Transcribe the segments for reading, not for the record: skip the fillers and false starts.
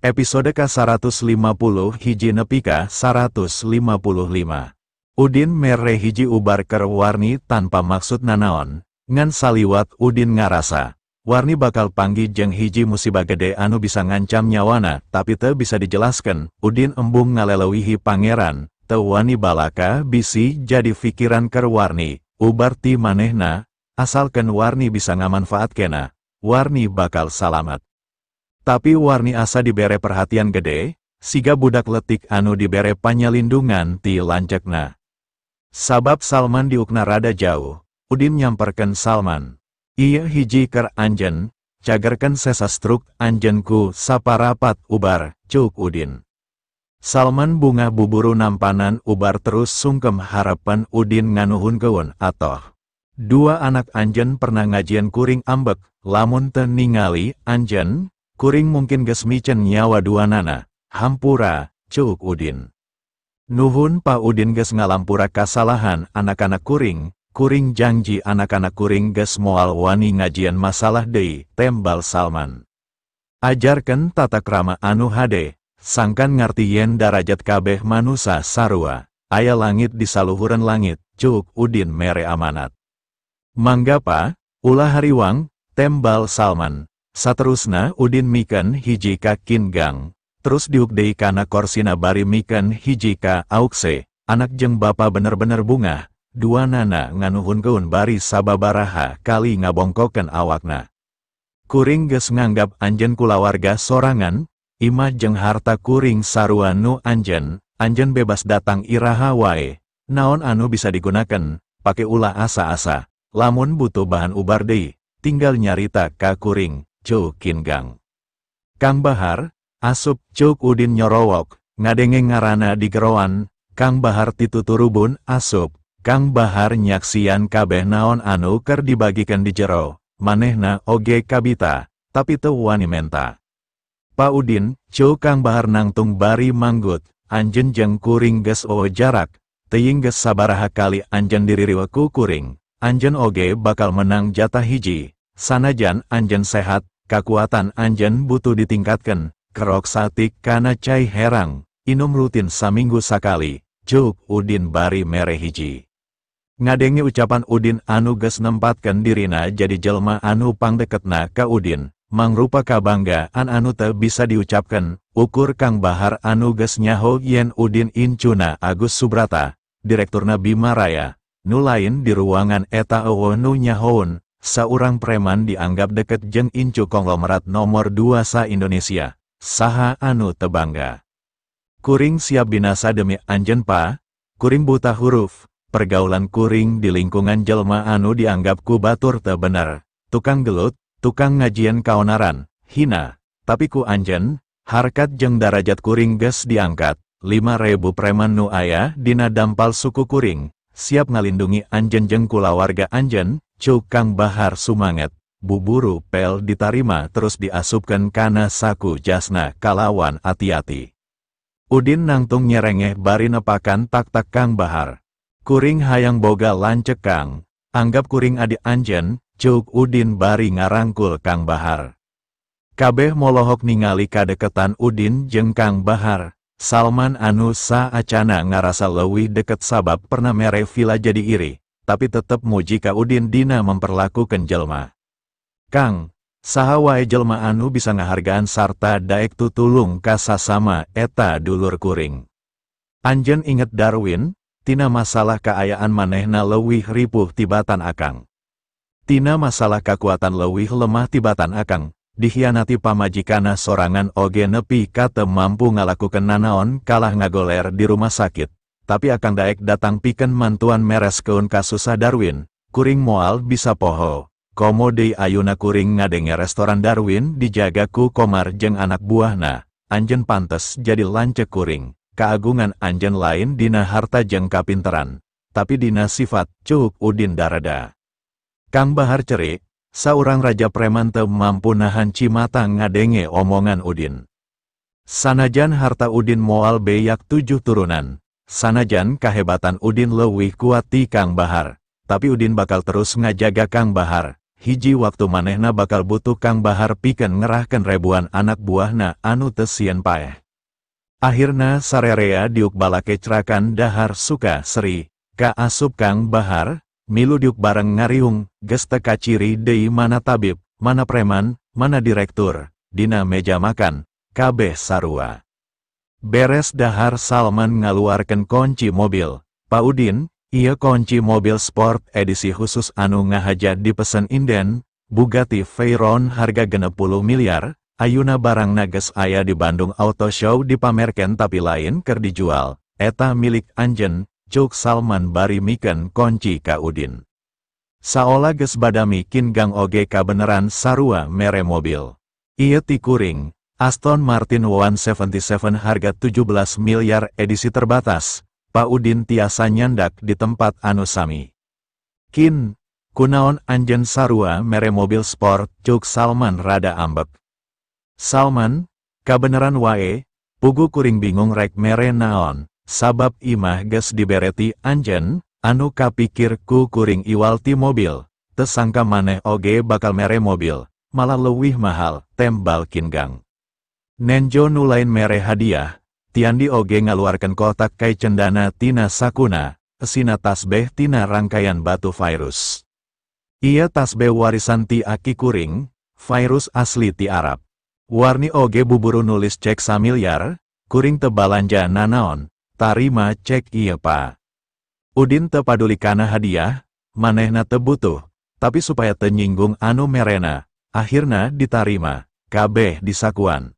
Episode ka-150 nepi ka 155. Udin mere hiji ubar keur Warni tanpa maksud nanaon, ngan saliwat Udin ngarasa Warni bakal panggih jeung hiji musibah gede anu bisa ngancam nyawana, tapi teu bisa dijelaskan. Udin embung ngalelewihi pangeran, teu wani balaka bisi jadi fikiran keur Warni, ubar ti manehna, asalkeun Warni bisa ngamanfaatkeuna, Warni bakal salamat. Tapi Warni asa dibere perhatian gede, siga budak letik anu dibere panyalindungan ti lanceukna. Sabab Salman diukna rada jauh, Udin nyamperkeun Salman. Ieu hiji keur anjeun, cagerkeun sesa struk anjeun ku saparapat ubar, ceuk Udin. Salman bungah buburu nampanan ubar terus sungkem harapan Udin nganuhunkeun atoh. Dua anak anjeun pernah ngajieun kuring ambek, lamun teu ningali anjeun, kuring mungkin geus miceun nyawa duanana, hampura, ceuk Udin. Nuhun Pa Udin geus ngalampura kasalahan anak-anak kuring, kuring janji anak-anak kuring geus moal wani ngajieun masalah deui, tembal Salman. Ajarkeun tata krama anu hade, sangkan ngarti yen darajat kabeh manusa sarua, aya langit di saluhureun langit, ceuk Udin mere amanat. Mangga Pa, ulah hariwang, tembal Salman. Saterusna Udin mikeun hiji ka Kin Gang, terus diuk deui kana korsina bari mikeun hiji ka Aukse, anak jeung bapa bener-bener bungah, dua nana nganuhunkeun bari sababaraha kali ngabongkokeun awakna. Kuring geus nganggap anjeun kulawarga sorangan, imah jeung harta kuring sarua nu anjeun, anjeun bebas datang iraha wae, naon anu bisa digunakeun, pake ulah asa-asa, lamun butuh bahan ubar deui, tinggal nyarita ka kuring, ceuk Kin Gang. Kang Bahar, asup, ceuk Udin nyorowok, ngadenge ngaranna di geroan, Kang Bahar tituturubun asup. Kang Bahar nyaksian kabeh naon anu keur dibagikan di jero, manehna oge kabita, tapi teu wani menta. Pa Udin, ceuk Kang Bahar nangtung bari manggut, anjeun jeung kuring geus oo jarak, teuing geus sabaraha kali anjeun diririweuh ku kuring, anjeun oge bakal menang jatah hiji, sanajan anjeun sehat, kakuatan anjeun butuh ditingkatkeun, kerok satik kana cai herang, inum rutin saminggu sakali, ceuk Udin bari mere hiji. Ngadenge ucapan Udin anu geus nempatkeun dirina jadi jelma anu pangdeketna ka Udin, mangrupa kabanggaan anu teu bisa diucapkeun, ukur Kang Bahar anu geus nyaho yen Udin incuna Agus Subrata, direkturna Bima Raya, nu lain di ruangan eta eueuh nu nyahoun, saurang preman dianggap deket jeung incu konglomerat nomor 2 sa Indonesia, saha anu teu bangga. Kuring siap binasa demi anjeun Pa, kuring buta huruf, pergaulan kuring di lingkungan jelma anu dianggap ku batur teu bener, tukang gelut, tukang ngajieun kaonaran, hina, tapi ku anjeun, harkat jeung darajat kuring geus diangkat, 5.000 preman nu aya dina dampal suku kuring, siap ngalindungi anjeun jeung kulawarga anjeun, ceuk Kang Bahar sumanget, buburu pel ditarima terus diasupkeun kana saku jasna kalawan ati-ati. Udin nangtung nyerengeh bari nepakan tak-tak Kang Bahar. Kuring hayang boga lanceuk Kang, anggap kuring adi anjeun, ceuk Udin bari ngarangkul Kang Bahar. Kabeh molohok ningali kadeketan Udin jeung Kang Bahar, Salman anu saacana ngarasa leuwih deket sabab pernah mere villa jadi iri, tapi tetep muji ka Udin dina memperlakukan jelma. Kang, saha wae jelma anu bisa ngahargaan sarta daek tutulung ka sasama eta dulur kuring. Anjeun inget Darwin, tina masalah kaayaan manehna leuwih ripuh tibatan akang. Tina masalah kakuatan leuwih lemah tibatan akang, dikhianati pamajikana sorangan oge nepi ka teu mampu ngalakukeun nanaon kalah ngagoler di rumah sakit. Tapi akang daek datang pikeun mantuan mereskeun kasusah Darwin, kuring moal bisa poho. Komo deui ayuna kuring ngadenge restoran Darwin dijaga ku Komar jeung anak buahna, anjeun pantes jadi lanceuk kuring. Keagungan anjeun lain dina harta jeung kapinteran, tapi dina sifat, ceuk Udin darada. Kang Bahar cerik, saurang raja preman teu mampu nahan cimata ngadenge omongan Udin. Sanajan harta Udin moal beyak 7 turunan, sanajan kahebatan Udin leuwih kuat ti Kang Bahar, tapi Udin bakal terus ngajaga Kang Bahar, hiji waktu manehna bakal butuh Kang Bahar pikeun ngerahkeun ribuan anak buahna anu teu sieun paeh. Akhirna sarerea diuk balakecrakan dahar suka seri, ka asup Kang Bahar, milu diuk bareng ngariung, geus teu kaciri deui mana tabib, mana preman, mana direktur, dina meja makan, kabeh sarua. Beres dahar Salman ngaluarkeun kunci mobil, Pak Udin, ieu kunci mobil sport edisi khusus anu ngahaja dipesen inden, Bugatti Veyron harga 60 miliar, ayuna barangna geus aya di Bandung Auto Show dipamerkeun tapi lain keur dijual, eta milik anjeun, cuk Salman bari mikeun kunci ka Udin. Saola geus badami Kin Gang oge kabeneran sarua mere mobil. Ieu ti kuring, Aston Martin 177 harga 17 miliar edisi terbatas, Pak Udin tiasa nyandak di tempat anu sami. Kin, kunaon anjeun sarua mere mobil sport, cuk Salman rada ambek. Salman, kabeneran wae, pugu kuring bingung rek mere naon, sabab imah geus dibereti anjeun, anu kapikir ku kuring iwal ti mobil, tesangka maneh oge bakal mere mobil, malah leuwih mahal, tembal Kin Gang. Nenjo nu lain mere hadiah, Tiandi oge ngaluarkeun kotak kai cendana tina sakuna, esina tasbeh tina rangkaian batu virus. Ia tasbeh warisan ti aki kuring, virus asli ti Arab. Warni oge buburu nulis cek samiliar, kuring teu balanja nanaon, tarima cek ieu pa. Udin teu paduli kana hadiah, manehna teu butuh, tapi supaya teu nyinggung anu merena, akhirna ditarima, kabeh disakuan.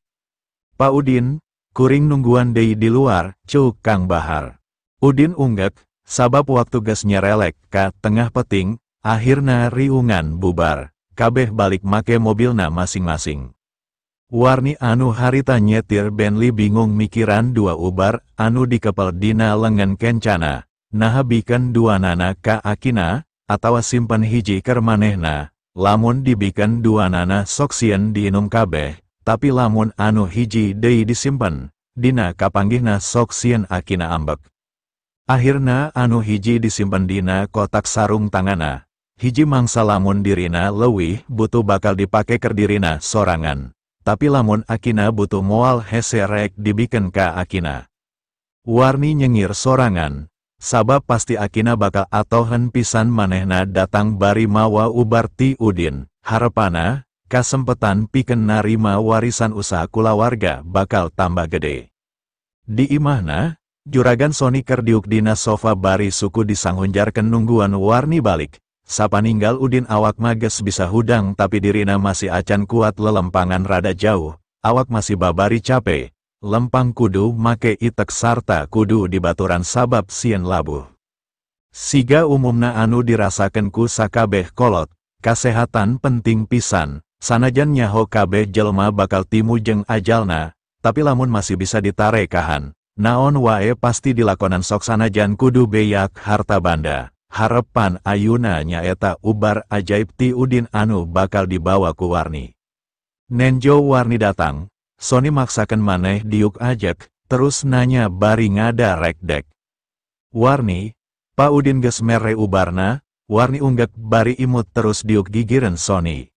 Pak Udin, kuring nungguan deui di luar, cuk Kang Bahar. Udin unggek, sabab waktu geus nyerelek ka tengah peting, akhirna riungan bubar, kabeh balik make mobilna masing-masing. Warni anu harita nyetir Bentley bingung mikiran dua ubar anu dikepel dina lengan kencana, naha bikeun duanana ka akina, atawa simpen hiji keur manehna, lamun dibikeun duanana sok sieun diinum kabeh. Tapi lamun anu hiji deui disimpen, dina kapanggihna sok sieun akina ambek. Akhirna anu hiji disimpen dina kotak sarung tangana, hiji mangsa lamun dirina leuwih butuh bakal dipake keur dirina sorangan, tapi lamun akina butuh moal hese rek dibikeun ka akina. Warni nyengir sorangan, sabab pasti akina bakal atohen pisan manehna datang bari mawa ubar ti Udin, harepana, kasempetan pikeun narima warisan usaha kulawarga bakal tambah gede. Di imahna, juragan Sony keur diuk dina sofa bari suku disanghunjarkeun nungguan Warni balik. Sapaninggal Udin awak mah geus bisa hudang tapi dirina masih acan kuat lelempangan rada jauh, awak masih babari cape, lempang kudu make itek sarta kudu dibaturan sabab sieun labuh. Siga umumna anu dirasakeun ku sakabeh kolot, kasehatan penting pisan. Sanajan nyaho kabeh jelma bakal timu jeung ajalna, tapi lamun masih bisa ditarekahan, naon wae pasti dilakonan sok sanajan kudu beyak harta banda. Harepan ayuna nyaeta ubar ajaib ti Udin anu bakal dibawa ku Warni. Nenjo Warni datang, Sony maksakeun maneh diuk ajek, terus nanya bari ngada rekdek. Warni, Pak Udin geus mere ubarna, Warni unggek bari imut terus diuk gigireun Sony.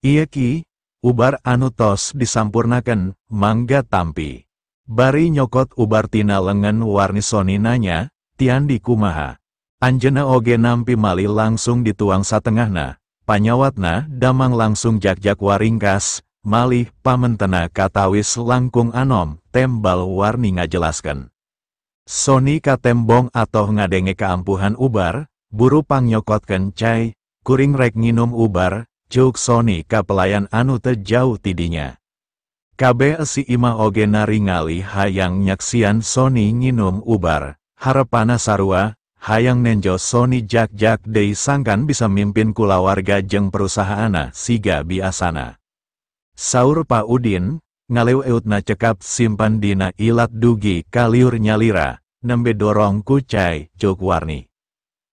Ieu ki, ubar anu tos disampurnakeun, mangga tampi. Bari nyokot ubar tina lengan Warni Sony nanya, Tiandi kumaha? Anjeunna oge nampi mali langsung dituang satengahna, panyawatna damang langsung jak-jak waringkas, malih pamentena katawis langkung anom, tembal Warni ngajelaskeun. Sony katembong atoh ngadenge kaampuhan ubar, buru pangnyokotkeun cai, kuring rek nginum ubar, cuk Sony ka pelayan anu teu jauh tidinya. Kabeh si imah oge naringali hayang nyaksian Sony nginum ubar, harepana sarua, hayang nenjo Sony jak-jak deui sangkan bisa mimpin kulawarga jeung perusahaanna siga biasana. Saur Pak Udin, ngaleueutna cekap simpan dina ilat dugi kaliur nyalira, nembe dorong ku cai, cuk Warni.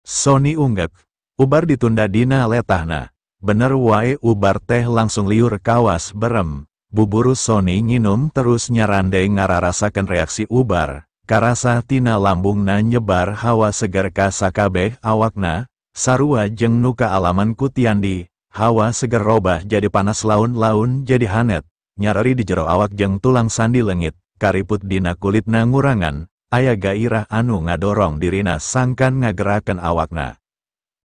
Sony unggek, ubar ditunda dina letahna. Bener wae ubar teh langsung liur kawas berem, buburu Sony nginum terus nyarande ngararasakeun reaksi ubar, karasa tina lambungna nyebar hawa seger ka sakabeh awakna, sarua jeung nu kaalaman ku Tiandi, Hawa seger robah jadi panas laun-laun jadi hanet, nyareri di jero awak jeung tulang sandi leungit, kariput dina kulitna ngurangan, aya gairah anu ngadorong dirina sangkan ngagerakeun awakna.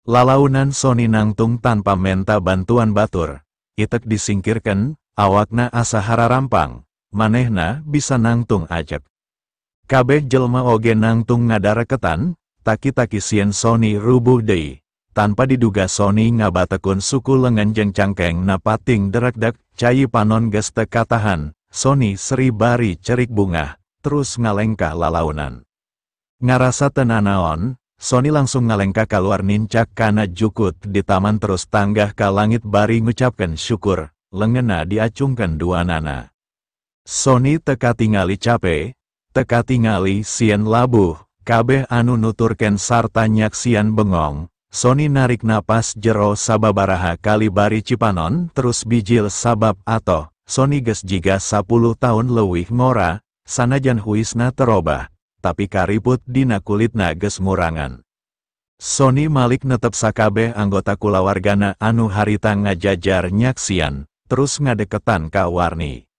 Lalaunan Sony nangtung tanpa menta bantuan batur, itek disingkirkeun, awakna asa hararampang, manehna bisa nangtung ajeg. Kabeh jelma oge nangtung ngadareketan, taki-taki sieun Sony rubuh deui. Tanpa diduga Sony ngabatekun suku lengan jeung cangkeng na pating derekdek, cai panon geus teu katahan, Sony seri bari cerik bungah, terus ngalengkah lalaunan. Ngarasa teu nanaon, Sony langsung ngalengkah kaluar nincak kana jukut di taman terus tanggah ka langit bari ngucapkeun syukur, leungeunna diacungkeun duanana. Sony teu katingali cape, teu katingali sieun labuh, kabeh anu nuturkeun sarta nyaksian bengong. Sony narik napas jero sababaraha kali bari cipanon terus bijil sabab atoh, Sony geus jiga 10 tahun leuwih ngora, sanajan huisna terobah, tapi kariput dina kulitna geus ngurangan. Sony malik netep sakabeh anggota kulawargana anu harita ngajajar nyaksian, terus ngadeketan ka Warni.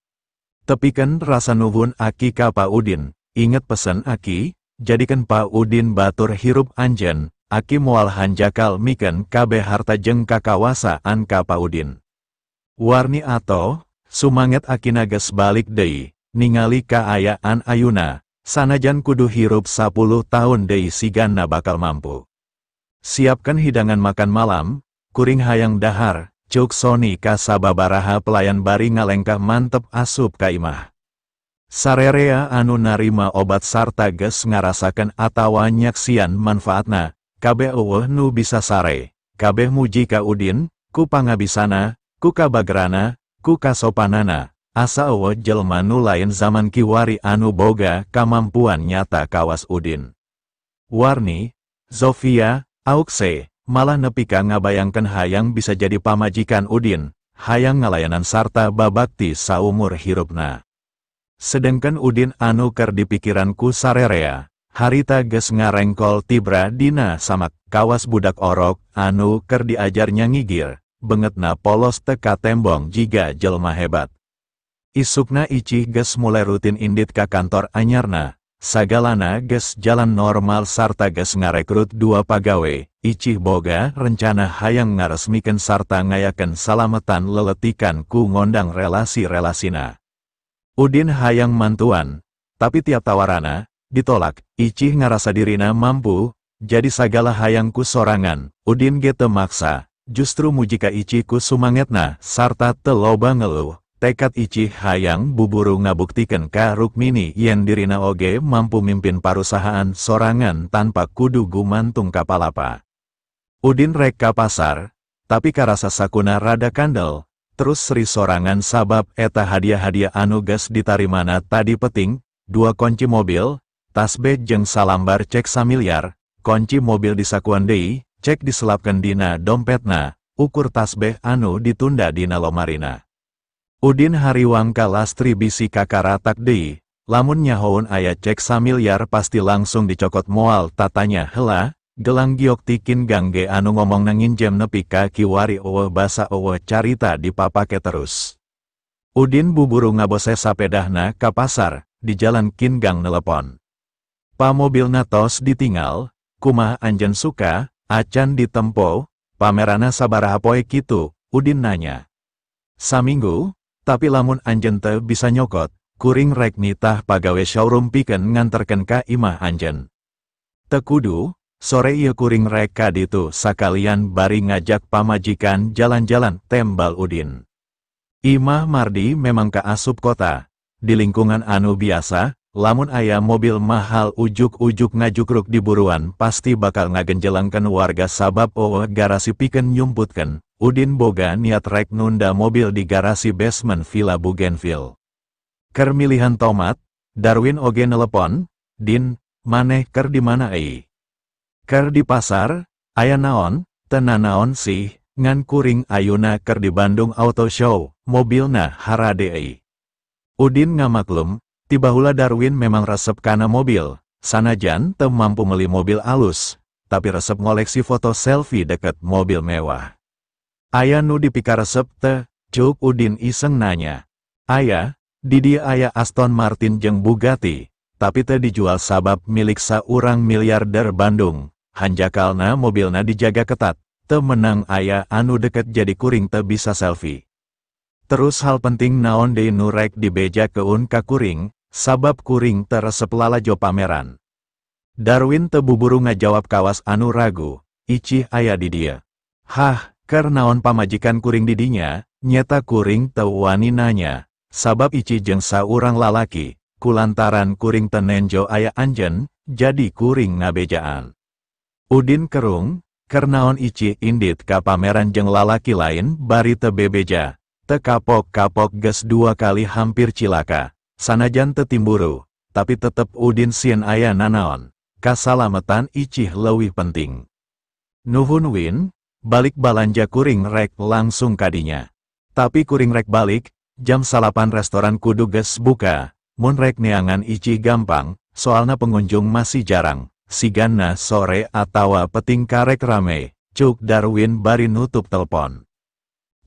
Tepikeun rasa nuhun aki ka Pa Udin, inget pesen aki, jadikan Pa Udin batur hirup anjen, aki moal hanjakal mikeun kabeh harta jeung kakawasaan ka Pa Udin. Warni atoh, sumanget akina geus balik deui, ningali kaayaan ayuna, sanajan kudu hirup 10 tahun deui sigana bakal mampu. Siapkan hidangan makan malam, kuring hayang dahar, cuk Sony ka sababaraha pelayan bari ngalengkah mantep asup ka imah. Sarerea anu narima obat sarta geus ngarasakeun atawa nyaksian manfaatna, kabeh eueuh nu bisa sare, kabeh muji ka Udin, ku pangabisana, ku kabagerana, ku kasopanana, asa eueuh jelma nu lain zaman kiwari anu boga kamampuan nyata kawas Udin. Warni, Zofia, Aukse, malah nepi ka ngabayangkeun hayang bisa jadi pamajikan Udin, hayang ngalayanan sarta babakti saumur hirupna. Sedengkeun Udin anu keur dipikiran ku sarerea, harita geus ngarengkol tibra dina samak, kawas budak orok anu keur diajarnya ngigir, bengetna polos teka tembong jiga jelma hebat. Isukna Icih geus mulai rutin indit ka kantor anyarna, sagalana geus jalan normal sarta geus ngarekrut 2 pagawe. Icih boga rencana hayang ngaresmikeun sarta ngayakeun salametan leletikan ku ngondang relasi-relasina. Udin hayang mantuan, tapi tiap tawarana ditolak. Icih ngarasa dirina mampu, jadi sagala hayang ku sorangan. Udin ge teu maksa, justru muji ka Icih ku sumangetna sarta teu loba ngeluh. Tekad Icih hayang buburu ngabuktikeun ka Rukmini yen dirina oge mampu mimpin parusahaan sorangan tanpa kudu gumantung ka palapa. Udin rek ka pasar, tapi karasa sakuna rada kandel, terus seri sorangan sabab eta hadiah-hadiah anu geus ditarimana tadi peting, 2 kunci mobil, tasbeh jeung salambar cek samiliar, kunci mobil disakuan deui, cek diselapkeun dina dompetna, ukur tasbeh anu ditunda dina lomarina. Udin hariwang ka Lastri bisi kakaratak deui, lamun nyahoun aya cek samiliar pasti langsung dicokot moal tatanya hela, gelang giok tikin gangge anu ngomong nginjem nepi ka kiwari eueuh basa eueuh carita dipapake terus. Udin buburu ngabose sapedahna ka pasar, di jalan Kingang nelepon. Pa mobilna tos ditinggal, kumaha anjeun suka, acan ditempo, pamerana sabaraha poe kitu, Udin nanya. Saminggu, tapi lamun anjeun teu bisa nyokot, kuring rek nitah pagawe showroom pikeun nganterkeun ka imah anjeun. Teu kudu, sore ieu kuring rek ka ditu sakalian bari ngajak pamajikan jalan-jalan, tembal Udin. Imah Mardi memang kaasup kota, di lingkungan anu biasa, lamun aya mobil mahal ujuk-ujuk ngajukruk di buruan pasti bakal ngagenjelangkeun warga sabab eueuh garasi pikeun nyumputkeun. Udin boga niat rek nunda mobil di garasi basement Villa Bougainville. Keur milihan tomat, Darwin oge nelepon, Din, maneh keur di mana ei? Keur di pasar, aya naon, teu nanaon sih, ngan kuring ayuna keur di Bandung Auto Show, mobilna harade ei. Udin ngamaklum, tibahula Darwin memang resep kana mobil, sanajan teu mampu meli mobil alus, tapi resep ngoleksi foto selfie deket mobil mewah. Aya nu dipikaresep teu, cuk Udin iseng nanya. Aya, di dieu aya Aston Martin jeung Bugatti, tapi teu dijual sabab milik saurang miliarder Bandung. Hanjakalna mobilna dijaga ketat, teu menang aya anu deket jadi kuring teu bisa selfie. Terus hal penting naon deui nu rek dibejakeun ka kuring, sabab kuring teu resep lalajo pameran. Darwin teu buburu ngajawab kawas anu ragu, Icih aya di dieu. Hah, keur naon pamajikan kuring di dinya, nyeta kuring teu wani nanya, sabab Icih jeung saurang lalaki, kulantaran kuring teu nenjo aya anjeun, jadi kuring ngabejaan. Udin kerung, keur naon Icih indit ka pameran jeung lalaki lain bari teu bebeja, teu kapok-kapok geus 2 kali hampir cilaka, sanajan teu timburu, tapi tetep Udin sieun aya nanaon, kasalametan Icih leuwih penting. Nuhun Win, balik balanja kuring rek langsung kadinya. Tapi kuring rek balik, jam 9 restoran kudu geus buka, mun rek neangan Icih gampang, soalna pengunjung masih jarang, sigana sore atawa peting karek rame, cuk Darwin bari nutup telpon.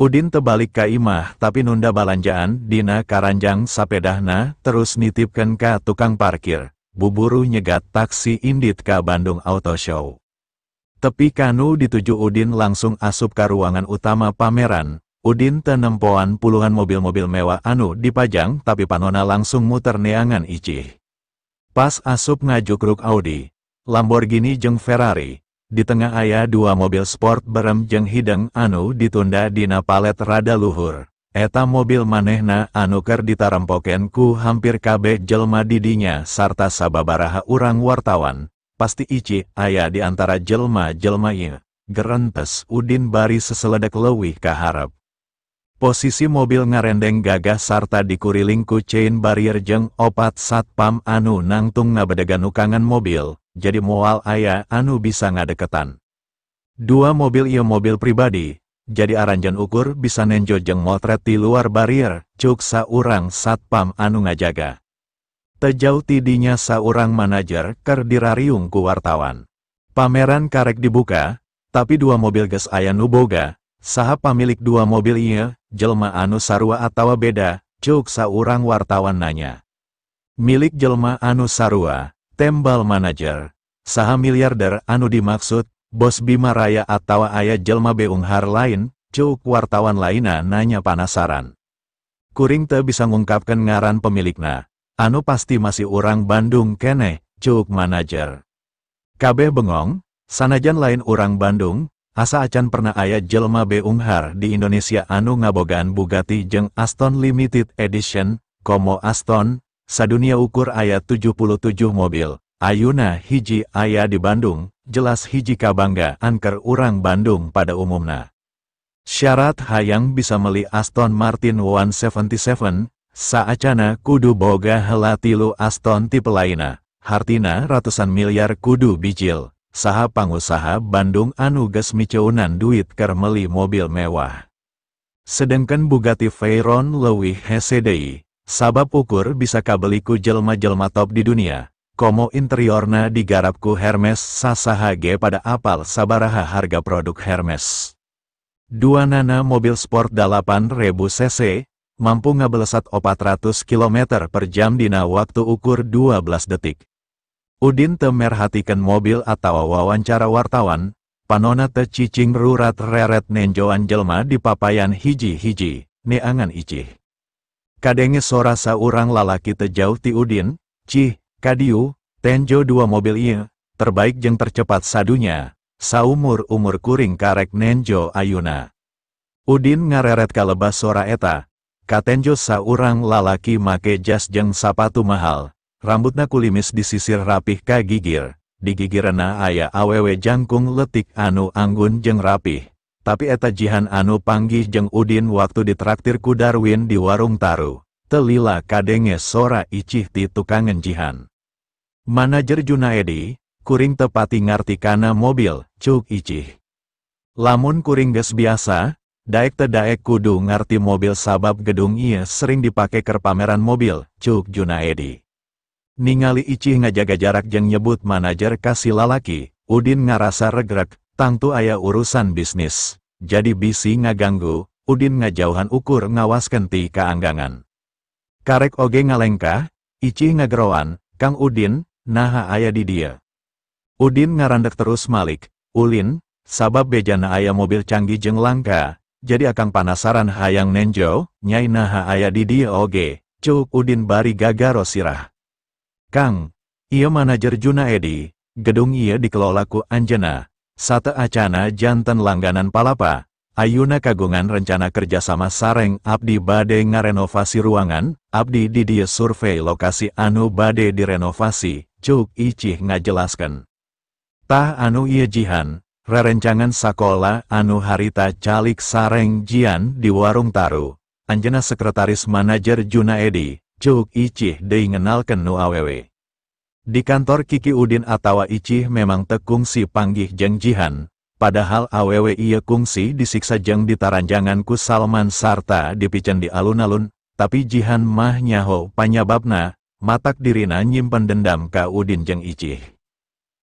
Udin tebalik ka imah tapi nunda balanjaan dina karanjang sapedahna terus nitipkeun ka tukang parkir, buburu nyegat taksi indit ka Bandung Auto Show. Tepi kanu dituju Udin langsung asup ka ruangan utama pameran, Udin teu nempoan puluhan mobil-mobil mewah anu dipajang tapi panona langsung muter neangan Icih. Pas asup ngajukruk Audi, Lamborghini jeung Ferrari, di tengah aya 2 mobil sport berem jeung hideng anu ditunda dina palet rada luhur. Eta mobil manehna anu keur ditarempoken ku hampir kabeh jelma di dinya sarta sababaraha urang wartawan. Pasti Icih aya di antara jelma-jelma ieu. Gerentes Udin bari seseledek leuwih ka harep. Posisi mobil ngarendeng gagah sarta dikuriling ku chain barrier jeung 4 satpam anu nangtung ngabedegan nukangan mobil, jadi moal aya anu bisa ngadeketan. 2 mobil ieu mobil pribadi, jadi aranjeun ukur bisa nenjo jeung motret di luar barrier, cuk saurang satpam anu ngajaga. Teu jauh ti dinya saurang manajer keur dirariung ku wartawan. Pameran karek dibuka, tapi 2 mobil geus aya nu boga, saha pamilik 2 mobil ieu, jelma anu sarua atawa beda, cuk saurang wartawan nanya. Milik jelma anu sarua, tembal manajer. Saha miliarder anu dimaksud, bos Bima Raya atawa aya jelma beunghar lain, cuk wartawan lainna nanya panasaran. Kuring teu bisa ngungkapkeun ngaran pemilikna, anu pasti masih urang Bandung keneh, cuk manajer. Kabeh bengong, sanajan lain urang Bandung, asa acan pernah aya jelma beunghar di Indonesia anu ngabogaan Bugatti jeung Aston Limited Edition, komo Aston, sadunia ukur aya 77 mobil, ayuna hiji aya di Bandung, jelas hiji kabanggaan keur urang Bandung pada umumna. Syarat hayang bisa meli Aston Martin 177, saacana kudu boga heula 3 Aston tipe lainna, hartina ratusan miliar kudu bijil, saha pangusaha Bandung anu geus miceunan duit keur meuli mobil mewah. Sedengkeun Bugatti Veyron leuwih hese deui, sabab ukur bisa kabeli ku jelma-jelma top di dunia, komo interiorna digarap ku Hermes sasaha ge pada apal sabaraha harga produk Hermes. 2 nana mobil sport 8000 cc, mampu ngabelesat 400 km per jam dina waktu ukur 12 detik. Udin teu merhatikeun mobil atawa wawancara wartawan, panona teu cicing rurat reret nenjoan jelma di papayan hiji-hiji, neangan Icih. Kadenge sora saurang lalaki teu jauh ti Udin, "Cih, kadieu, tenjo 2 mobil ieu, terbaik jeung tercepat sadunya, saumur-umur kuring karek nenjo ayuna." Udin ngareret kalebas sora eta, katenjo saurang lalaki make jas jeung sapatu mahal, rambutna kulimis disisir rapih ka gigir, di gigirna aya awewe jangkung letik anu anggun jeung rapih, tapi eta jihan anu panggih jeung Udin waktu ditraktir ku Darwin di warung taru, telila kadenge sora Icih ti tukangan jihan. Manajer Junaedi, kuring tepati ngarti kana mobil, cuk Icih. Lamun kuring geus biasa, daek teu daek kudu ngarti mobil sabab gedung ieu sering dipake keur pameran mobil, cuk Junaedi. Ningali Icih ngajaga jarak jeung nyebut manajer ka si lalaki, Udin ngarasa regrek, tangtu aya urusan bisnis. jadi bisi ngaganggu, Udin ngajauhan ukur ngawaskeun ti kaanggangan. Karek oge ngalengkah, Icih ngageroan, Kang Udin, naha aya di dieu. Udin ngarandek terus malik, ulin, sabab bejana aya mobil canggih jeung langka, jadi akang panasaran hayang nenjo, nyai naha aya di dieu oge, cuk Udin bari gagaro sirah. Kang, ieu manajer Junaedi, gedung ieu dikelola ku anjeunna, sate acana janten langganan Palapa, ayuna kagungan rencana kerjasama sareng abdi bade ngarenovasi ruangan, abdi di dieu survei lokasi anu bade direnovasi, cuk Icih ngajelaskeun. Tah anu ieu Jihan, rerencangan sakola anu harita calik sareng Jian di warung taru, anjeunna sekretaris manajer Junaedi, cuk Icih deui ngenalkeun nu awewe. Di kantor Kiki Udin atawa Icih memang teu kungsi panggih jeung Jihan, padahal awewe ieu kungsi disiksa jeung ditaranjangan ku Salman sarta dipicen di alun-alun, tapi Jihan mah nyaho panyababna, matak dirina nyimpen dendam ka Udin jeung Icih.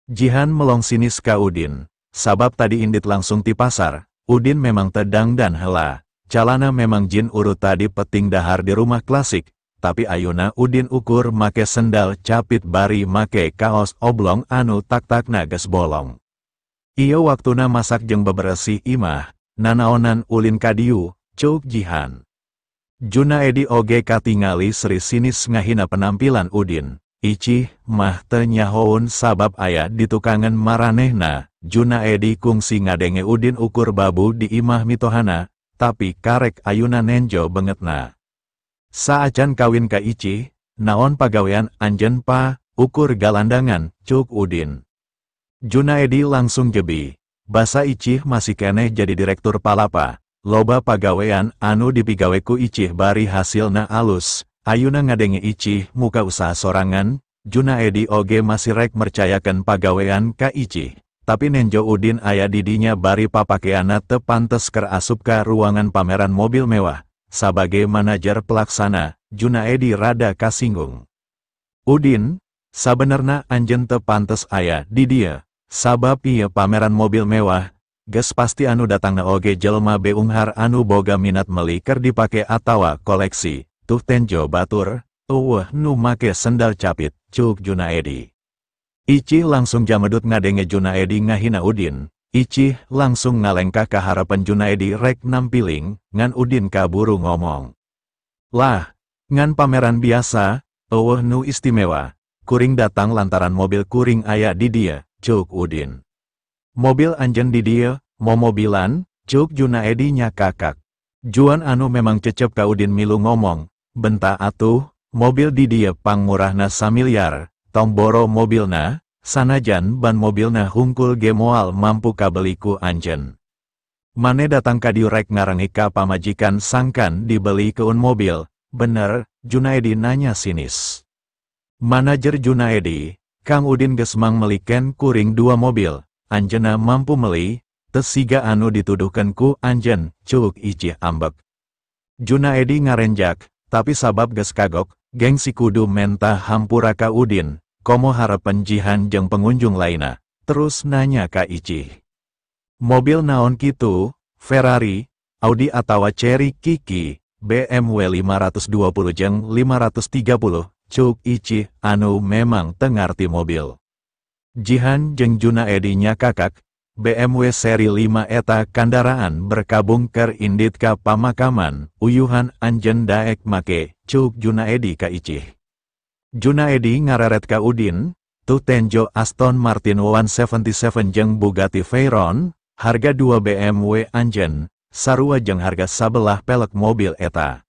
Jihan melong sinis ka Udin, sabab tadi indit langsung ti pasar, Udin memang tedang dan hela, calana memang jin urut tadi peting dahar di rumah klasik, tapi ayuna Udin ukur make sendal capit bari make kaos oblong anu tak-takna geus bolong. Ieu waktuna masak jeung beberesih imah, nanaonan ulin kadieu, cuk Jihan. Junaedi oge katingali seri sinis ngahina penampilan Udin. Icih mah teu nyahoun sabab aya di tukangan maranehna, Junaedi kungsi ngadenge Udin ukur babu di imah mitohana, tapi karek ayuna nenjo bengetna. Saacan kawin ka Icih, naon pagawean anjeun pa, ukur galandangan, cuk Udin. Junaedi langsung jebi, basa Icih masih keneh jadi direktur Palapa, loba pagawean anu dipigawe ku Icih bari hasilna alus. Ayuna ngadenge Icih muka usaha sorangan, Junaedi oge masih rek mercayakeun pagawean ka Icih, tapi nenjo Udin aya didinya bari papakeana teu pantes keur asup ka ruangan pameran mobil mewah, sabage manajer pelaksana, Junaedi rada kasinggung. Udin, sabenerna anjeun teu pantes aya di dieu, sabab ieu pameran mobil mewah, geus pasti anu datangna oge jelema beunghar anu boga minat meuli keur dipake atawa koleksi. Tuh tenjo batur, eueuh nu make sendal capit, cuk Junaedi. Icih langsung jamedut ngadenge Junaedi ngahina Udin. Icih langsung ngalengkah ka harapan Junaedi rek nampiling, ngan Udin kaburu ngomong. Lah, ngan pameran biasa, eueuh nu istimewa, kuring datang lantaran mobil kuring aya di dieu, cuk Udin. Mobil anjeun di dieu, momobilan, cuk Junaedi nyakakak. Juan anu memang cecep ka Udin milu ngomong, benta atuh, mobil di dieu pangmurahna samiliar, tong boro mobilna, sanajan ban mobilna hungkul ge moal mampu kabeli ku anjeun. Mane datang ka dieu rek ngarengi ka pamajikan sangkan dibeli keun mobil, bener, Junaedi nanya sinis. Manajer Junaedi, Kang Udin geus mang meliken kuring 2 mobil, anjeunna mampu meli, tesiga anu dituduhkeun ku anjeun, cuk Icih ambek. Junaedi ngarenjak, tapi sabab geus kagok, gengsi kudu menta hampura ka Udin, komo harepen Jihan jeung pengunjung lainna, terus nanya ka Icih. Mobil naon kitu, Ferrari, Audi atawa Cherry Kiki, BMW 520 jeung 530, cuk Icih anu memang teu ngarti mobil. Jihan jeung Junaedi nyakakak, BMW seri 5 eta kandaraan berkabung keur indit ka pamakaman, uyuhan anjeun daek make, cuk Junaedi ka Icih. Junaedi ngareret ka Udin, tuh tenjo Aston Martin 177 jeung Bugatti Veyron, harga 2 BMW anjeun, sarua jeung harga sabelah pelek mobil eta.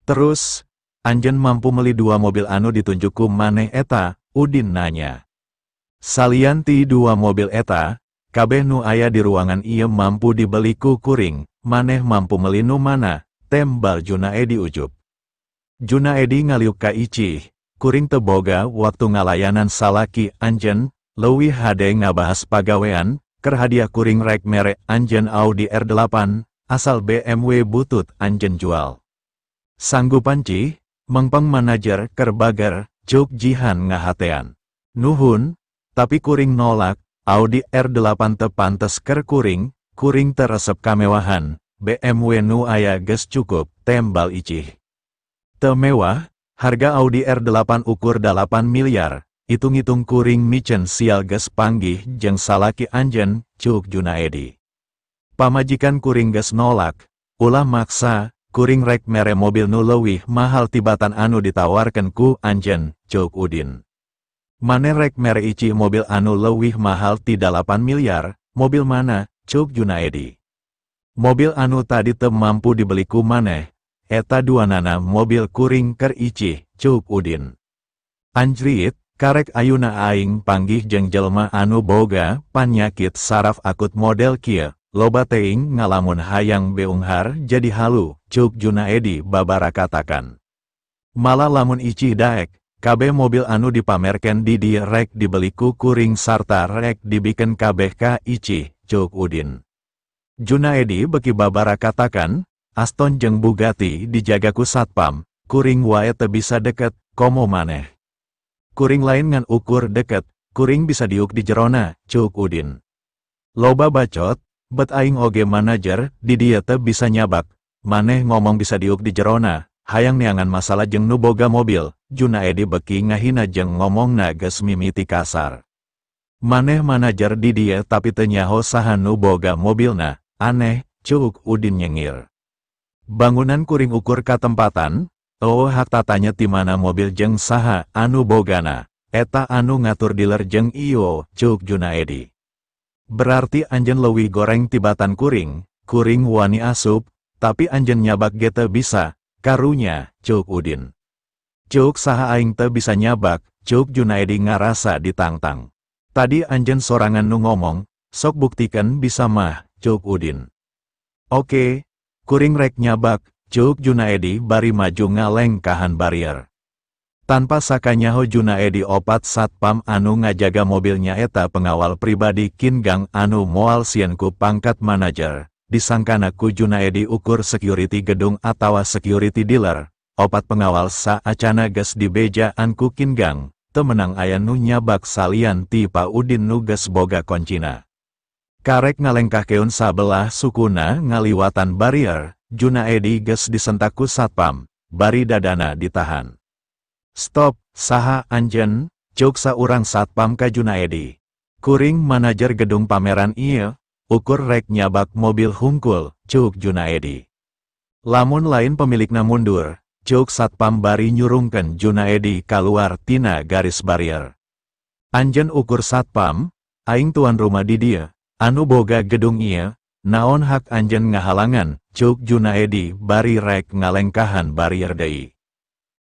Terus, anjeun mampu meli 2 mobil anu ditunjuk ku maneh eta, Udin nanya. Salian ti 2 mobil eta, kabeh nu aya di ruangan ieu mampu dibeli ku kuring, maneh mampu meli nu mana, tembal Junaedi ujub. Junaedi ngaliuk ka Icih, kuring teu boga waktu ngalayanan salaki anjeun, leuwih hade ngabahas pagawean, keur hadiah kuring rek mere anjeun Audi R8, asal BMW butut anjeun jual. Sanggupan cih, mengpeng manajer keur bager, cuk Jihan ngahatean. Nuhun, tapi kuring nolak, Audi R8 teu pantes keur kuring, kuring teu resep kamewahan, BMW nu aya geus cukup, tembal Icih. Teu mewah, harga Audi R8 ukur 8 miliar, hitung-hitung kuring micen sial geus panggih jeung salaki anjeun, cuk Junaedi. Pamajikan kuring geus nolak, ulah maksa, kuring rek mere mobil nu leuwih mahal tibatan anu ditawarkeun ku anjeun, cuk Udin. Mane rek mere Icih mobil anu leuwih mahal ti 8 miliar, mobil mana, cuk Junaedi. Mobil anu tadi teu mampu dibeli ku maneh, eta duanana mobil kuring keur Icih, cuk Udin. Anjrit, karek ayuna aing panggih jeung jelma anu boga panyakit saraf akut model kieu, loba teing ngalamun hayang beunghar jadi halu, cuk Junaedi babarakatakan. Malah lamun Icih daek, kabeh mobil anu dipamerken di dieu rek dibeli ku kuring sarta rek dibikeun kabeh ka Icih, cuk Udin. Junaedi beki babarakatakan, Aston jeung Bugatti dijaga ku satpam, kuring wae teu bisa deket, komo maneh. Kuring lain ngan ukur deket, kuring bisa diuk di jerona, cuk Udin. Loba bacot, bet aing oge manajer, di dieu teu bisa nyabak, maneh ngomong bisa diuk di jerona, hayang neangan masalah jeung nu boga mobil, Junaedi beki ngahina jeung ngomongna geus mimiti kasar. Maneh manajer di dieu tapi teu nyaho saha nu boga mobilna, aneh, cuk Udin nyengir. Bangunan kuring ukur katempatan, oh hak tatanya ti mana mobil jeung saha anu bogana, eta anu ngatur dealer jeung iyo, cuk Junaedi. Berarti anjeun leuwih goreng tibatan kuring, kuring wani asup, tapi anjeun nyabak ge teu bisa, karunya, cuk Udin. Cuk saha aing teu bisa nyabak, cuk Junaedi ngarasa ditangtang. Tadi anjeun sorangan nu ngomong, sok buktikan bisa mah, cuk Udin. Oke, kuring rek nyabak, cuk Junaedi bari maju ngalengkahan barier. Tanpa sakanyaho Junaedi opat satpam anu ngajaga mobilnya eta pengawal pribadi Qin Gang anu moal sieun ku pangkat manajer, disangkana ku Junaedi ukur security gedung atawa security dealer, opat pengawal saacana geus dibejaan ku Qin Gang, teu menang aya nu nyabak salian ti Pa Udin nu geus boga koncina. Karek ngalengkahkeun sabelah sukuna ngaliwatan barier, Junaedi geus disentak ku satpam, bari dadana ditahan. Stop, saha anjeun, cuk saurang satpam ka Junaedi. Kuring manajer gedung pameran ieu, ukur rek nyabak mobil hungkul, cuk Junaedi. Lamun lain pemilikna mundur, cuk satpam bari nyurungkeun Junaedi kaluar tina garis barier. Anjeun ukur satpam, aing tuan rumah di dieu, anu boga gedung ieu, naon hak anjeun ngahalangan, cuk Junaedi bari rek ngalengkahan barier deui.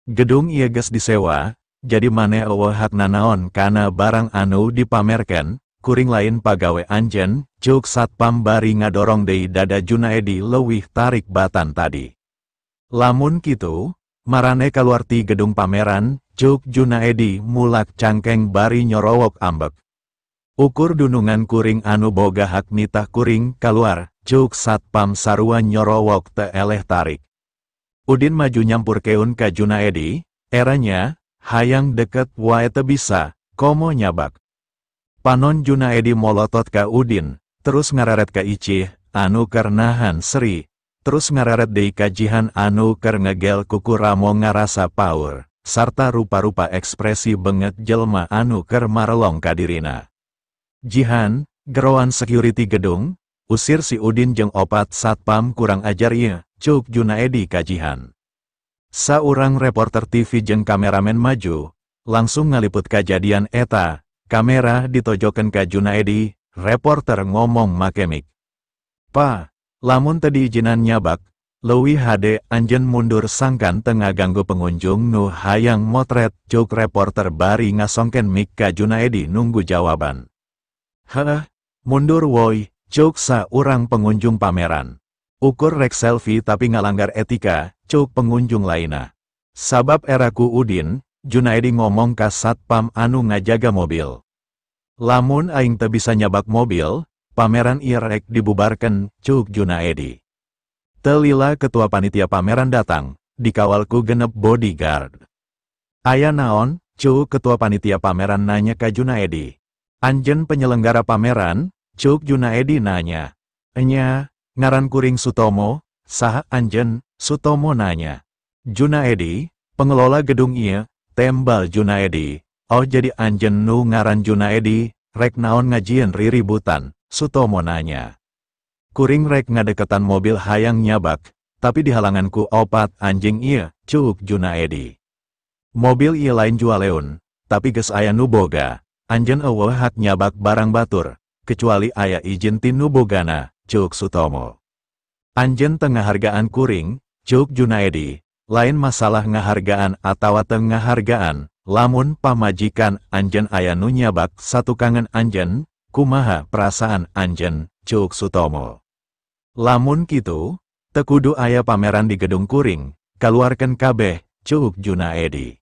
Gedung ieu geus disewa, jadi maneh eueuh hak nanaon kana barang anu dipamerkeun, kuring lain pagawe anjeun, cuk satpam bari ngadorong deui dada Junaedi leuwih tarik batan tadi. Lamun kitu, marane kaluar ti gedung pameran, cuk Junaedi mulak cangkeng bari nyorowok ambek. Ukur dunungan kuring anu boga hak nitah kuring kaluar, cuk satpam sarua nyorowok teu eleh tarik. Udin maju nyampurkeun ka Junaedi, eranya, hayang deket wae teu bisa, komo nyabak. Panon Junaedi molotot ka Udin, terus ngareret ka Icih, anu keur nahan seri, terus ngareret deui ka Jihan anu keur ngegel kuku ramo ngarasa paur, sarta rupa-rupa ekspresi benget jelma anu keur marelong ka dirina. Jihan, geroan security gedung, usir si Udin jeung opat satpam kurang ajar ieu, cuk Junaedi ka Jihan. Saurang reporter TV jeung kameramen maju, langsung ngaliput kajadian eta, kamera ditojokeun ka Junaedi, reporter ngomong make mic. Pa, lamun teu diijinan nyabak, leuwih hade anjeun mundur sangkan teu ngaganggu pengunjung nu hayang motret, cuk reporter bari ngasongkeun mic ka Junaedi nunggu jawaban. Heh, mundur woi, cuk saurang pengunjung pameran. Ukur rek selfie tapi ngalanggar etika, cuk pengunjung lainna. Sabab eraku Udin, Junaedi ngomong ka satpam anu ngajaga mobil. Lamun aing teu bisa nyabak mobil, pameran ieu rek dibubarkeun, cuk Junaedi. Telila ketua panitia pameran datang, dikawal ku genep bodyguard. Aya naon, cuk ketua panitia pameran nanya ka Junaedi. Anjeun penyelenggara pameran, cuk Junaedi nanya. Enya, ngaran kuring Sutomo, saha anjen, Sutomo nanya. Junaedi, pengelola gedung ieu, tembal Junaedi. Oh jadi anjen nu ngaran Junaedi, rek naon ngajieun riributan, Sutomo nanya. Kuring rek ngadeketan mobil hayang nyabak, tapi dihalangan ku opat anjing ieu, cuk Junaedi. Mobil ieu lain jualeun, tapi geus aya nu boga, anjeun eueuh hak nyabak barang batur, kecuali aya izin ti nu bogana, cuk Sutomo. Anjeun teu ngahargaan kuring, cuk Junaedi, lain masalah ngahargaan atawa teu ngahargaan, lamun pamajikan anjeun aya nu nyabak satukangan anjeun, kumaha perasaan anjeun, cuk Sutomo. Lamun kitu, teu kudu aya pameran di gedung kuring, kaluarkeun kabeh, cuk Junaedi.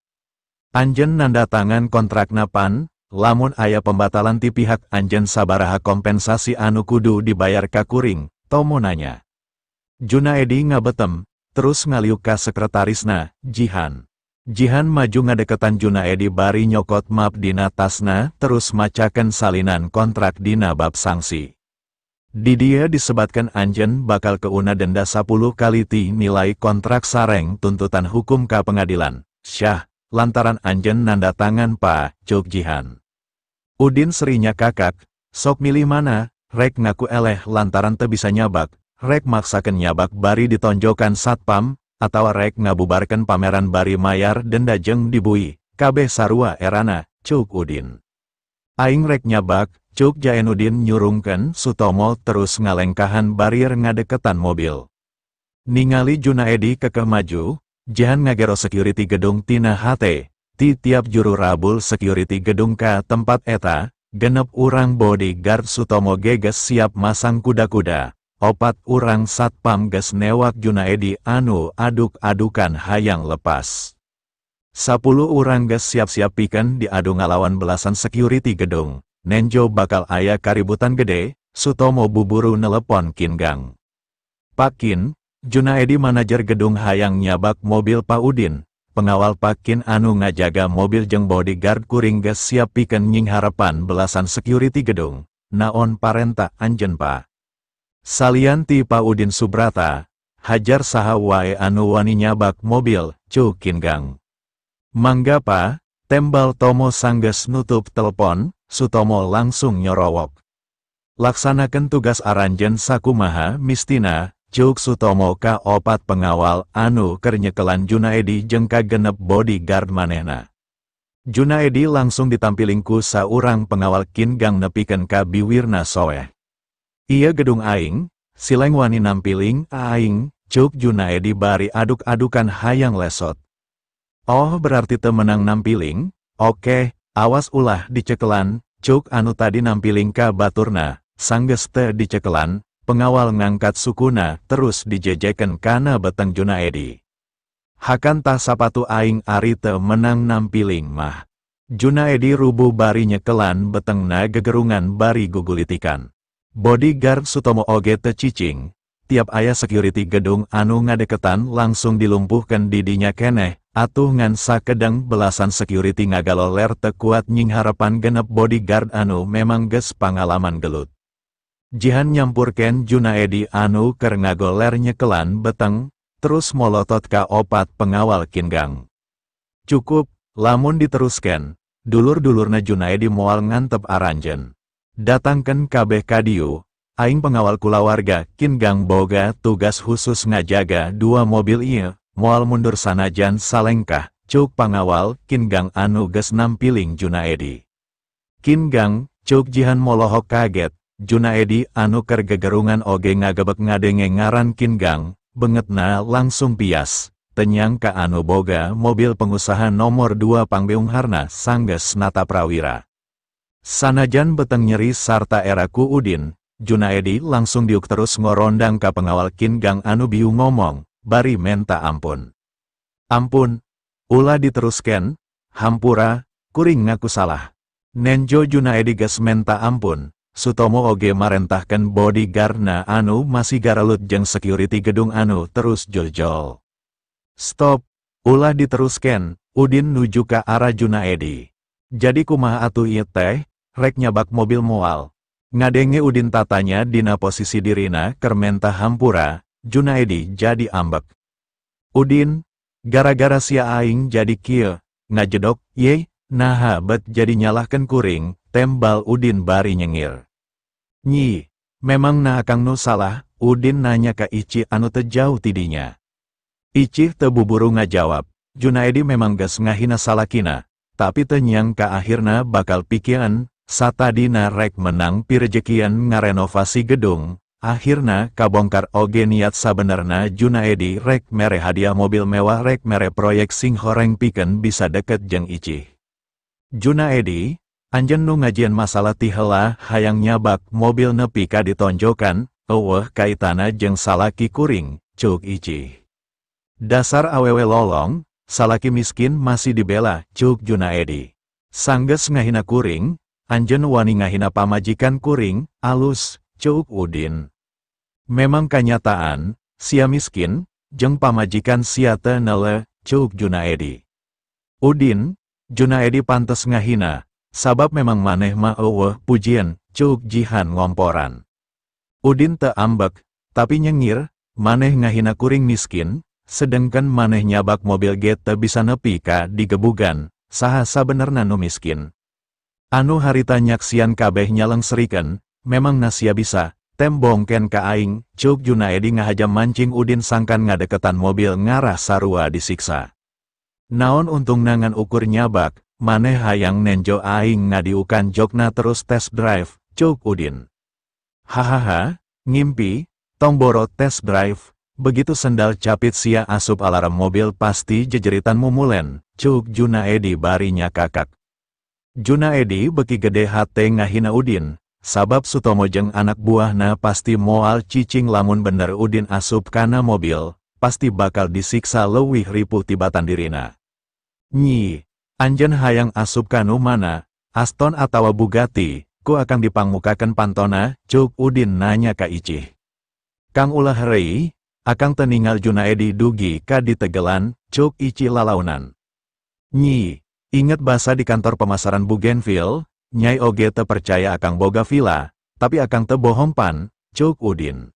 Anjeun nanda tangan kontrakna pan, lamun aya pembatalan ti pihak anjeun sabaraha kompensasi anu kudu dibayar ka kuring, Tomo nanya. Junaedi ngabetem, terus ngaliuk ka sekretarisna, Jihan. Jihan maju ngadeketan Junaedi bari nyokot map dina tasna terus macakeun salinan kontrak dina bab sanksi. Di dia disebatkan anjen bakal keuna denda 10 kali ti nilai kontrak sareng tuntutan hukum ka pengadilan. Syah, lantaran anjen nanda tangan pa, cuk Jihan. Udin serinya kakak, sok milih mana, rek ngaku eleh lantaran teu bisa nyabak, rek maksakeun nyabak bari ditonjokan satpam, atawa rek ngabubarkeun pameran bari mayar denda jeung dibui, kabeh sarua erana, cuk Udin. Aing rek nyabak, cuk Jaenudin nyurungkeun Sutomo terus ngalengkahan barier ngadeketan mobil. Ningali Junaedi kekeh maju, Jihan ngagero security gedung tina hate, ti tiap juru rabul security gedung ka tempat eta, genep urang bodyguard Sutomo geges siap masang kuda-kuda, opat urang satpam ges newak Junaedi anu aduk-adukan hayang lepas. 10 urang ges siap-siap pikeun diadu ngalawan belasan security gedung, nenjo bakal aya kaributan gede, Sutomo buburu nelepon Qin Gang. Pak Qin, Junaedi manajer gedung hayang nyabak mobil Pak Udin, pengawal Pak Qin anu ngajaga mobil jeung bodyguard kuring geus siap pikeun nyingharapan belasan security gedung, naon parenta anjeun Pa. Salian ti Pak Udin Subrata, hajar saha wae anu wani nyabak mobil, cuk Qin Gang. Mangga Pa, tembal Tomo sanggeus nutup telepon, Sutomo langsung nyorowok. Laksanakeun tugas aranjeun sakumaha mistina, cuk Sutomo ka opat pengawal anu keur nyekelan Junaedi jeung kagenep bodyguard manehna. Junaedi langsung ditampiling ku saurang pengawal Qin Gang nepikeun ka biwirna soeh. Ieu gedung aing, sileng wani nampiling aing, cuk Junaedi bari aduk-adukan hayang lesot. Oh berarti teu menang nampiling, oke, awas ulah dicekelan, cuk anu tadi nampiling ka baturna, sanggeus teu dicekelan. Pengawal ngangkat sukuna terus dijejeken kana beteng Junaedi. Hakan tah sapatu aing ari teu menang nampiling mah. Junaedi rubuh bari nyekelan betengna gegerungan bari gugulitikan. Bodyguard Sutomo oge teu cicing, tiap aya security gedung anu ngadeketan langsung dilumpuhkeun didinya keneh, atuh ngan sakedeng belasan security ngagaloler teu kuat nyingharapan genep bodyguard anu memang geus pangalaman gelut. Jihan nyampurken Junaedi anu keur ngagoler nyekelan beteng, terus molotot ka opat pengawal Qin Gang. Cukup, lamun diterusken, dulur-dulurna Junaedi moal ngantep aranjeun. Datangken kabeh kadieu, aing pengawal kulawarga Qin Gang boga tugas khusus ngajaga dua mobil ieu, moal mundur sanajan salengkah, cuk pangawal Qin Gang anu geus nampiling Junaedi. Qin Gang, cuk Jihan molohok kaget. Junaedi anu keur gegerungan oge ngagebek ngadenge ngaran Qin Gang, bengetna langsung pias, tenyang ka anu boga mobil pengusaha nomor 2 pangbeungharna sanggeus nata prawira. Sanajan beteng nyeri sarta era ku Udin, Junaedi langsung diuk terus ngorondang ka pengawal Qin Gang anu biu ngomong, bari menta ampun. Ampun, ulah diterusken, hampura, kuring ngaku salah. Nenjo Junaedi geus menta ampun. Sutomo oge marentahkeun bodyguardna anu masih garalut jeung security gedung anu terus joljol. Stop, ulah diterusken, Udin nuju ka arah Junaedi. Jadi kumaha atuh ieu teh, rek nyabak mobil moal. Ngadenge Udin tatanya dina posisi dirina keur menta hampura, Junaedi jadi ambek. Udin, gara-gara sia aing jadi kieu, ngajedok, ye, naha bet jadi nyalahkeun kuring, tembal Udin bari nyengir. Nyi, memang nah akang nu salah, Udin nanya ka Ici anu teu jauh tidinya. Icih teu buburu ngajawab, Junaedi memang geus ngahina salakina, tapi teu nyangka akhirna bakal pikieun. Satadina rek menang pirejekian ngarenovasi gedung, akhirna kabongkar oge niat sabenerna Junaedi rek mere hadiah mobil mewah rek mere proyek sing horeng pikeun bisa deket jeung Icih. Junaedi, anjeun nu ngajieun masalah ti heula hayang nyabak mobil nepi ka ditonjokan, eueuh kaitana jeung salaki kuring, cuk Icih. Dasar awewe lolong, salaki miskin masih dibela, cuk Junaedi. Sanggeus ngahina kuring, anjeun wani ngahina pamajikan kuring, alus, cuk Udin. Memang kanyataan, sia miskin, jeung pamajikan sia teu neuleuh, cuk Junaedi. Udin, Junaedi pantes ngahina, sabab memang maneh mah eueuh pujian, cuk Jihan ngomporan. Udin teu ambek, tapi nyengir, maneh ngahina kuring miskin, sedengkeun maneh nyabak mobil ge teu bisa nepi ka digebugan, saha sabenerna nu miskin. Anu harita nyaksian kabeh nyalengserikan, memang nasia bisa, tembongken ka aing, cuk Junaedi ngahajam mancing Udin sangkan ngadeketan mobil ngarah sarua disiksa. Naon untung nangan ukur nyabak, maneh hayang nenjo aing ngadiukan jokna terus test drive, cuk Udin. Hahaha, ngimpi, tong boro test drive, begitu sendal capit sia asup alarm mobil pasti jejeritan mumulen, cuk Junaedi bari nyakakak. Junaedi beki gede hate ngahina Udin, sabab Sutomo jeung anak buahna pasti moal cicing lamun bener Udin asup kana mobil, pasti bakal disiksa leuwih ripuh tibatan dirina. Nyi, anjeun hayang asup kanu mana, Aston atawa Bugatti, ku akang dipangmukakeun pantona, cuk Udin nanya ka Icih. Kang ulah heureuy, akang teu ningal Junaedi dugi ka ditegelan, cuk Icih lalaunan. Nyi, inget basa di kantor pemasaran Bougainville, nyai oge teu percaya akang boga villa, tapi akang teu bohong pan, cuk Udin.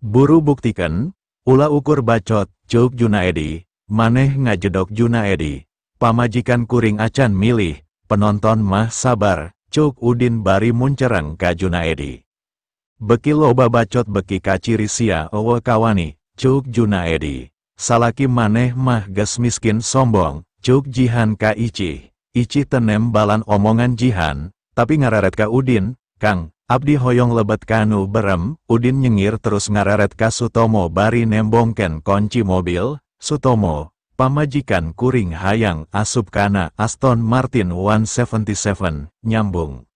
Buru buktikan, ulah ukur bacot, cuk Junaedi, maneh ngajedok Junaedi, pamajikan kuring acan milih, penonton mah sabar, cuk Udin bari muncereng ka Junaedi. Beki loba bacot beki kaciri sia eueuh kawani, cuk Junaedi. Salaki maneh mah geus miskin sombong, cuk Jihan ka Icih. Icih tenem balan omongan Jihan, tapi ngareret ka Udin, Kang, abdi hoyong lebet kanu berem, Udin nyengir terus ngareret ka Sutomo bari nembongken kunci mobil, Sutomo, pamajikan kuring hayang asup kana Aston Martin 177, nyambung.